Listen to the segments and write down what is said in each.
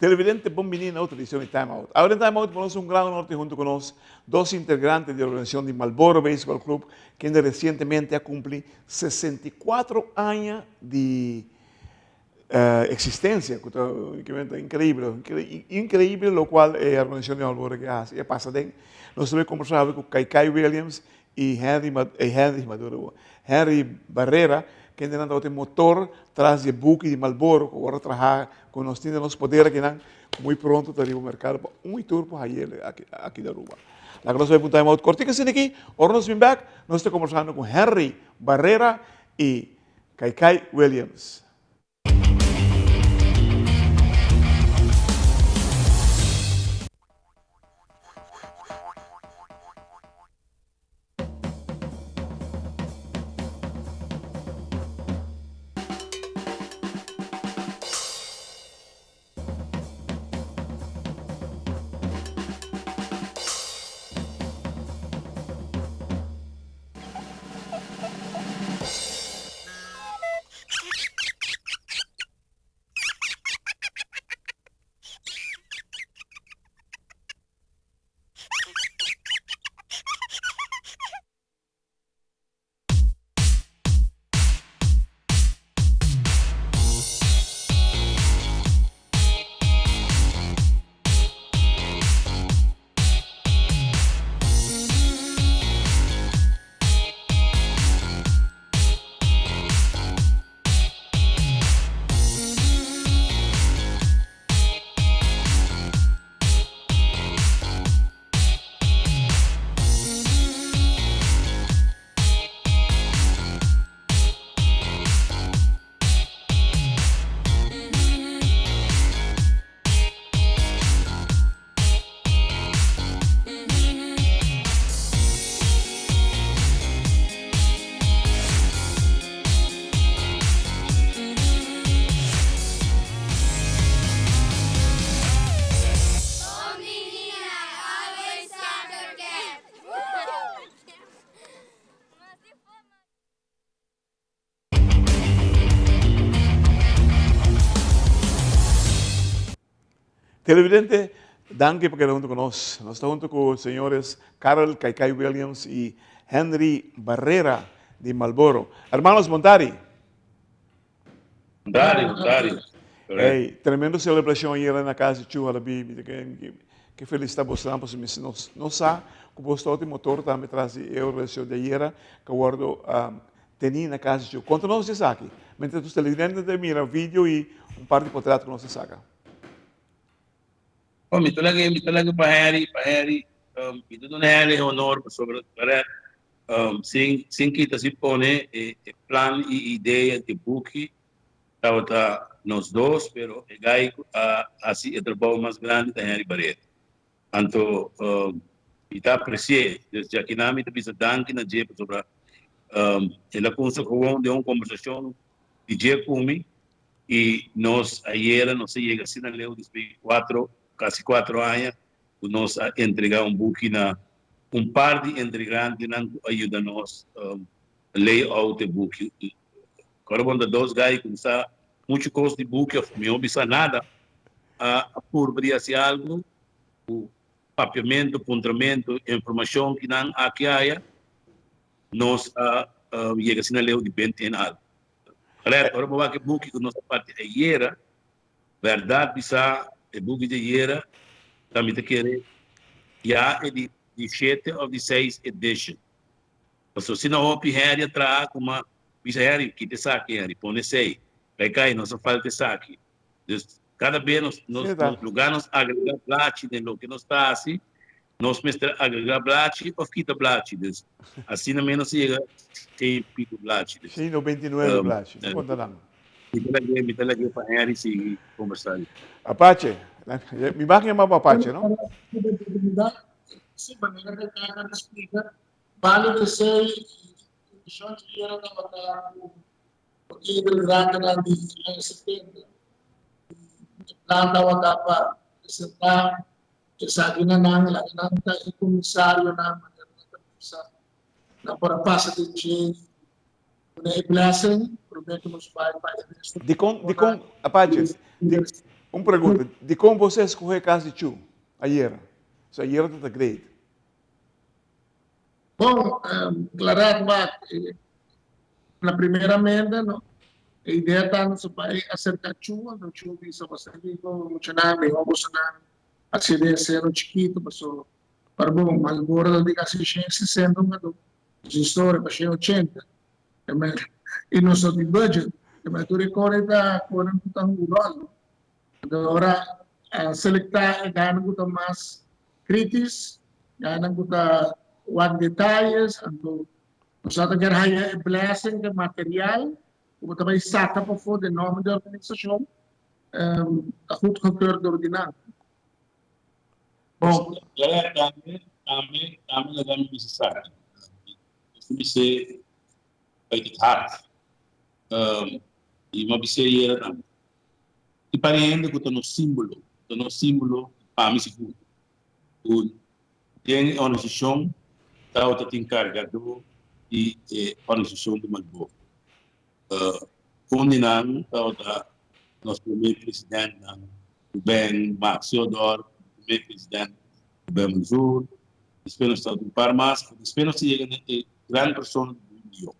Televidente bon bini na otro edicion di Time Out. Awor den Time Out pa nos un gran honor tin hunto cu nos dos integrante di organisacion di Marlboro Baseball Club kende recientemente a cumpli 64 aña di existencia cu ta unicamente increibel, increibel locual e organisacion di Marlboro ke haci y a pasa den. Nos ta bay conversa awe cu Kaikai Williams y Henry Henry Maduro, Henry Barrera, kendenan tabata e motor tras di e buki di Marlboro cu awor a traha cu nos tin den nos poder akinan, cu muy pronto ta riba mercado pa un y tur por hay'el aki na Aruba. Laga nos bay pa un time out cortico asina aki, ora nos bin bek nos ta conversando cu Henry Barrera y Kaikai Williams. Televidente, danki pa keda hunto ku nos. Nos ta hunto ku señores Karel Kaikai Williams i Henry Barrera di Marlboro. Hermanos, bon tardi. Bon tardi, bon tardi. Hey, tremendo celebracion ayera na cas di Chu Halabi. Mi ta ke felicita bosnan pasobra mi nos no sa ku bos ta oti motor tambe tras di e organisacion di ayera ku a wordo teni na cas di Chu. Konta nos di esaki, mientras nos televidente ta mira video i un par di potret ku nos a saka. Oh, mi ta laga, mi ta laga pa Harry, pa Harry, um, mi ta duna Harry e honor pasobra para um, sin, sin kita sin pone e, e plan i idea di buki tabata nos dos, pero e guy ku a hasi e trabou mas grandi ta Harry Barreto. Anto um, mi ta apreci'é, dus djakinan mi ta bisa danki na dje pasobra um, el a kumsa gewoon den un kombersashon di dje ku mi I nos ayera nos a yega asina leu despues di cuatro, casi cuatro aña cu nos a entrega un buki na un par di entregantenan cu a yuda nos layout e buki. Ora bo ta dos gai cu no sa mucho cos di buki of mihor bisa nada a purba di haci algo cu papiamento, puntramento, informacion ki nan aki haya nos a yega asina leu di benti en algo. Alert, ora bo wak e buki ku nos a parti ayera, bèrdat bisa e buki di ayera ta mi ta kere ya e di di shete òf di seis edition. Pasobra si no hopi Henry a traha kuma bisa Henry kita esaki Henry pone esei, kai kai nos a falta esaki. Dus kada bes nos nos nos lugar nos agrega blachi den loke nos ta hasi, nos mester agrega blachi of kita blachi. Dus asina mes nos a yega shen y pico blachi. Dus, 199 blachi, no konta nan. Mi ta lag'é, mi ta lag'é pa Henry sigui kombersá. Apache, mi bak yama bo Apache, no? Sí, manera ku Kaka ta splika, banda di esei, e kondishon di era tabata ku Lider grandenan di aña setenta e plan tabata pa presentá esaki na nan, laga nan ta e komisarionan manera nan ta bisa nan por a pasa den dje duna e blessing promé ku nos bai pa e resto Dikon, dikon, Apache, di, Un pregunta, dikon bo a skohe kas di Chu ayera? So ayera ta great. Bon, Claret wak, na primeramente no, e idea ta nos a bai aserka Chu, anto Chu bisa bo sa kiko muchanan mihó bosonan hasi den seno chikito paso para bon Malboro ta di kasi shen sesenta un kado, nos historia pa shen ochenta. I nos no tin budget. Kemey tur e kore ta koren ku ta hunga ròl, no? Anto ora a selektá e gainan ku ta mas kritis, gainan ku ta wak detayes, anto nos a ta kier haya e blessing di material ku bo ta bai saka pafó den nòmber di organisashon ta goedgekeurd dor di nan. Bon, tambe, tambe, tambe laga mi bisa esaki. Nos ta bis'é uit het hart. I mi a bis'é ayera tambe. Tin par di hende ku ta nos símbolo, ta nos símbolo pa mi sigur. Ku den e organisashon tabata tin kargadó di e organisashon di Malboro. Un di nan tabata nos promé presidentnan Ruben Max Theodore, promé president Ruben Manzoor, despues nos tabata un par mas, pero despues nos a yega na e gran persona di Brion.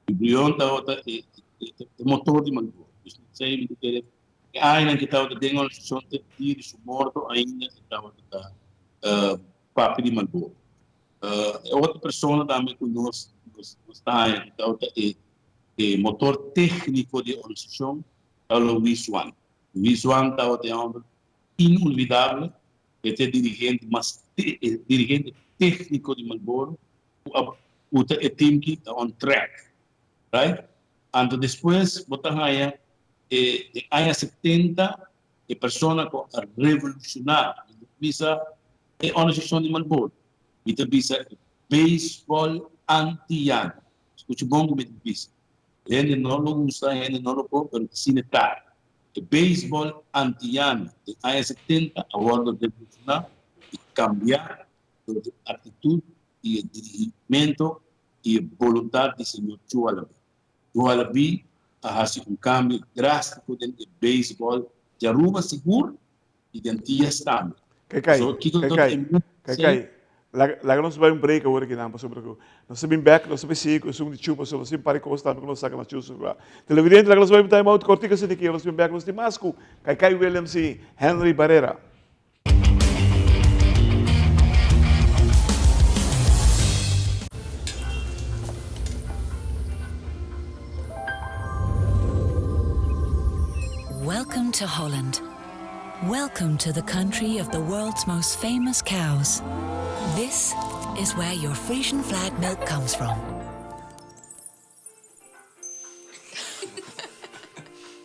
I Brion tabata e motor di Malboro. Dus mi ta mi ta kere e añanan ke tabata den organisashon te dia di su morto ainda e tabata ta papia di Malboro. E otro persona tambe ku nos nos ta haña ku tabata e e motor tékniko di e organisashon tabata Luis Juan. Luis Juan tabata e hòmber inolvidabel, e ta e dirigente mas e dirigente tékniko di Malboro ku a puta e team ki ta on track, right? Anto despues bo ta haña e den aña setenta e persona ku a revolushoná, mi ta bisa e organisashon di Malboro, mi ta bisa e beisbòl antiyano. Skucha bon ku mi ta bisa. Hende no lo gusta, hende no lo por, pero asina ta. E beisbòl antiyano den aña setenta a wòrdu revolushoná i kambiá dor di aktitut i e dirigimento i e boluntat di señor Chu Alabi. Chu Alabi a hasi un kambio drástiko den e beisbòl di Aruba sigur i den Antillas tambe. Kaikai, So, kiko ta Kaikai, e mundo Kaikai, esei? laga, laga nos bai un break awor aki nan, pasobra ku nos ta bin bek, nos ta bai sigui ku esun di Chu, pasobra nos tin un par di kos tambe ku nos saka na Chu su kla. Televidente, laga nos bai un time out kortiko asina aki, nos bin bek, nos tin mas ku Kaikai Williams i Henry Barrera. Welcome to Holland. Welcome to the country of the world's most famous cows. This is where your Frisian flag milk comes from.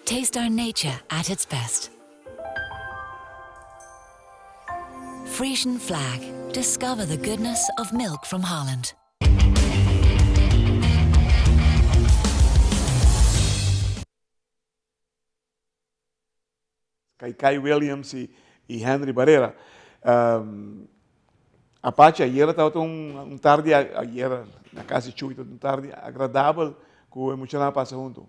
Taste our nature at its best. Frisian flag. Discover the goodness of milk from Holland. Kai Williams y y Henry Barrera. Apache ayera tabata un tardi ayera na cas di Chuy tabata un tardi agradabel cu e muchanan a pasa hunto.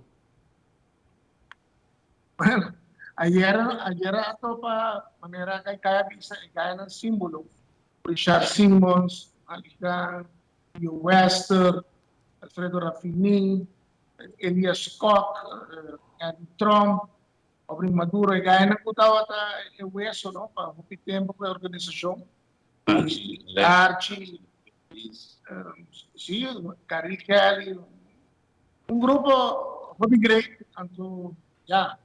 Bueno, ayera ayera a topa manera Kai Kai a bisa e gainan simbolo, Richard Simmons, Aligan, Leo Wester, Alfredo Raffini, Elias Kok, Eddie Tromp, Obrin Maduro, e gainan ku tabata e weso no pa hopi tempu ku e organisashon. Archie, si, Gary Kelly, un grupo hopi great, anto ya,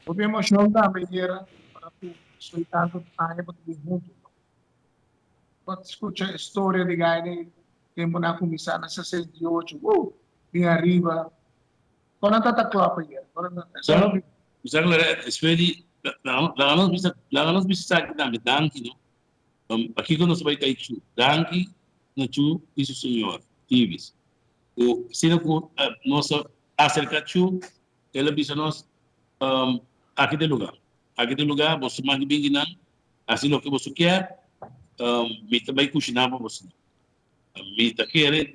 hopi emoshon tambe yera ora ku soy tantu aña pa ta bin huntu. Bo a skucha e storia di gaina tempu nan a kuminsá na 68, wou, bin ariba. Kon nan ta ta klòp ayer? Kon nan ta Sa, sa Claret, despues di, laga nos bisa, laga nos bisa esaki tambe, danki no. Pakiko nos ta bai kai Chu? Danki na Chu i su señor, Ibis. Ku asina ku nos a aserka Chu, el a bisa nos, Aki ta e lugar, aki ta e lugar, boso mag bin kinan, hasi loke boso kier, mi ta bai kushiná pa boso. Mi ta kere,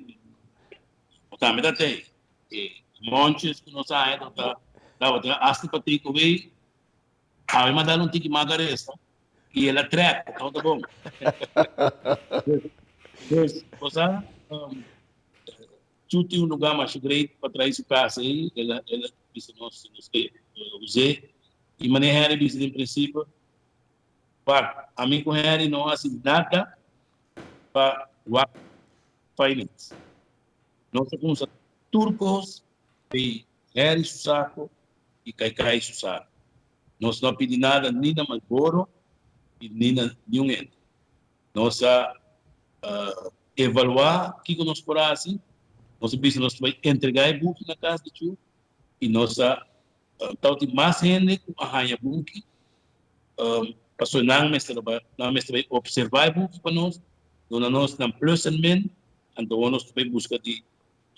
bo tambe ta tei. E monches ku nos a haña tabata tabata hasta pa take away. Ami m'a dal un tiki mas garesa i el a trek, tabata bon. Dus, bo sa, Chu tin un lugá masha great pa traha su kas ei, el a el a bisa nos si nos ke us'é. I manera Henry bisa den prinsipio, wak, ami ku Henry no hasi nada pa wak finance. Nos a kumsa tur kos di Henry su sako i Kaikai su sako. Nos no a pidi nada ni na Marlboro i ni na niun hende. Nos a evaluá kiko nos por hasi, nos a bisa nos ta bai entregá e buki na kas di Chu i nos a tabatin mas hende ku a haña buki pasobra nan mester a nan mester bai opservá e buki pa nos, duna nos nan plus en min, anto awor nos ta bai buska di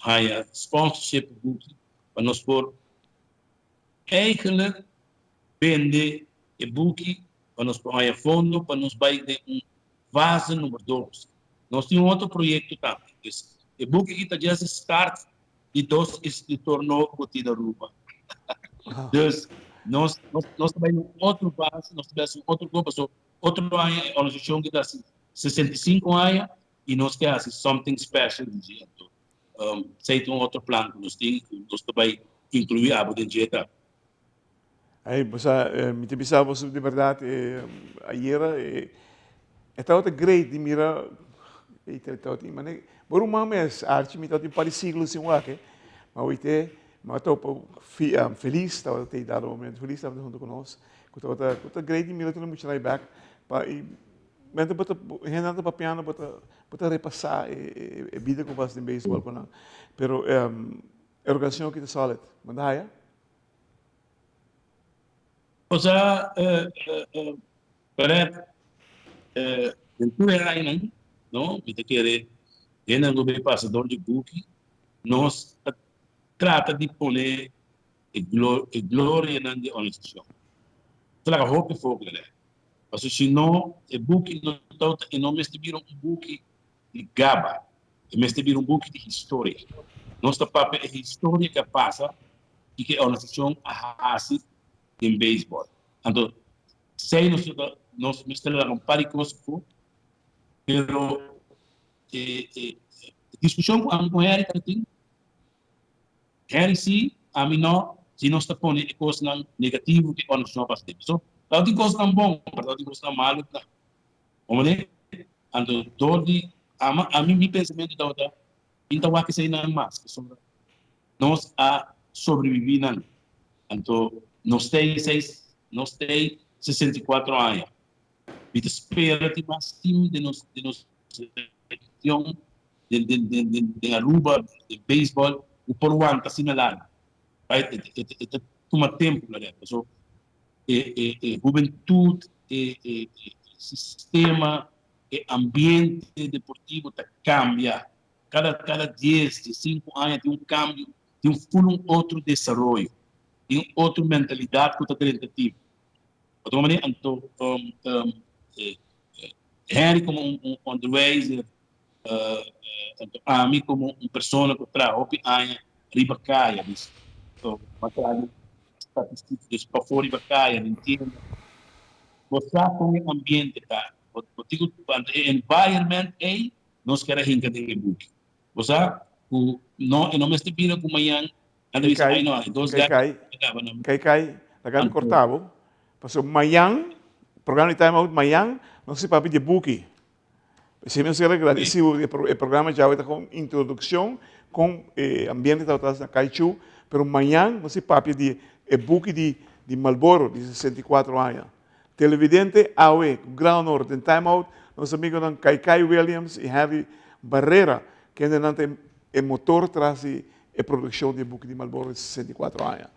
haña sponsorship pa buki pa nos por Eigenlijk bende e buki pa nos por haña fondo pa nos bai den un fase number dos. Nos tin un otro proyecto tambe. Dus e buki aki ta just e start di dos escritor nobo cu tin Aruba. Dus nos nos ta bai un otro fase, nos ta bai haci un otro cosa pasobra otro aña e organisacion ki ta haci 65 aña y nos ke haci something special di dje. Anto Esei ta un otro plan ku nos tin ku nos ta bai inkluí abo den dje tambe. Ay, bo sa, mi ta bisa bo di berdad, ayera e tabata great di mira, e tabatin mane, bo ruman mes, Archie, mi tabatin un par di siglo sin wak e, ma awite mi a topa Feliz tabata tei dado momento, Feliz tabata hunto ku nos, ku tabata, ku ta great di mira tur e muchanan ei bek, pa i Mente bo ta, hendenan ta papiando, bo ta, bo ta repasá e, e bida ku bo hasi den beisbòl ku nan. Pero e organisashon aki ta solid. Bo ta haya? Osea, Perret, den tur e añanan, no, mi ta kere hendenan ku bay pasa dor di buki, nos ta trata di pone e e glorianan di e organisashon. Ta laga hopi foku den e. Pasobra si no, e buki no ta, e no mester bira un buki di gaba, e mester bira un buki di historia. Nos ta papia e historia ke a pasa i ke e organisashon a hasi den beisbòl. Anto, esei nos ta, nos mester laga un par di kos afó, pero e e diskushon ku ami ku Harry tabatin, Harry si, ami no, si nos ta pone e kosnan negativo ke organisashon a pasa den. So, tabatin kosnan bon, pero tabatin kosnan malu tambe. Komprende? Anto dor di ama, ami mi pensamentu tabata, mi ta wak eseinan mas, pasobra nos a sobreviví nan. Anto nos tei seis, nos tei 64 aña. Mi ta spera tin mas team den nos, den nos region den den den den den Aruba den baseball ku por wanta asina largu right e e e ta tuma tempu la rèt paso e e e hubentut e e e sistema e ambiente deportivo ta kambia kada kada dies dies sinku aña tin un kambio tin un ful un otro desaroyo tin un otro mentalidat ku ta drenta tim. Otro manera anto Henry como un onderwijzer anto ami como un persona cu traha hopi aña riba caya dus bo traha den statistica dus pafo riba caya den tienda bo sa con e ambiente ta bo tin cu anto e environment ey nos kier a hinca den e buki bo sa cu no e no mester bira cu mañan nan ta bisa ay no e dos Kai kai kai laga mi corta bo pasobra mañan programa di time out mañan nos ta papia di e buki. P'esei mi a ser agradeci bo e programa djawe ta con introduccion con e ambiente tabata na Caichu, pero mañan nos ta papia di e buki di di Marlboro di 64 aña. Televidente awe cu gran honor den Time Out nos amigonan Kaikai Williams y Henry Barrera kendenan ta e motor tras di e produccion di e buki di Marlboro di 64 aña.